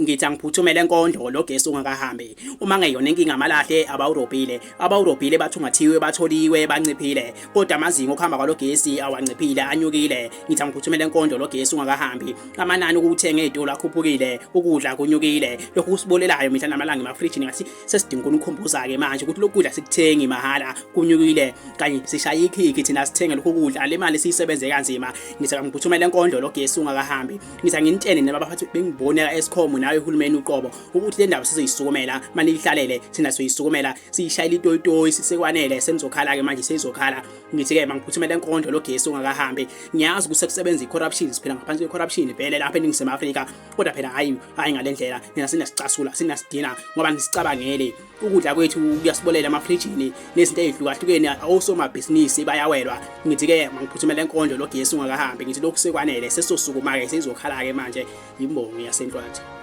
Ngithi angiphuthumele enkondlo lo gesi ungakahambi. Uma ngeyona inkinga amalahle abawurobhile. Abawurobhile bathungathiwe batholiwe banciphile. Kodwa amazinga okuhamba kwalo gesi awanciphile anyukile. Ngithi angiphuthumele enkondlo lo gesi ungakahambi. Amanani okuthenga ezitolo akhuphukile, ukudla kunyukile. Lokhu kusibolelayo mihla namalanga emafrijini ngathi sesidinga ukunikhumbuza-ke manje ukuthi lokhu kudla sikuthengi mahhala kunyukile kanye sishaya ikhikhi thina sithenge lokhu kudla le mali siyisebenze kanzima. Ngithi angiphuthumele enkondlo lo gesi ungakahambi. Ngithi anginitshene nabaphathi bengibonela Eskom nawe uhulumeni uqobo ukuthi le ndaba sizoyisukumela maniyihlalele thina sizoyisukumela siyishayela itoyitoyi sisekwanele senizokhala ke manje seyizokhala. Ngithi ke mangiphuthumele enkondlo lo gesi ungakahambi. Ngiyazi ukuthi sekusebenza i-corruption, siphila ngaphansi kwe-corruption vele lapha eNingizimu Afrika, kodwa phela hayi hayi ngale ndlela nina sinasicasula sinasidina ngoba nisicabangele ukudla kwethu kuyasibolela emafrijini nezinto ey'hlukahlukene, osomabhizinisi bayawelwa. Ngithi-ke mangiphuthumele enkondlo lo gesi ungakahambi. Ngithi lokhu sekwanele, sesizosukuma-ke seyizokhala-ke manje imbongi yasenhlwathi.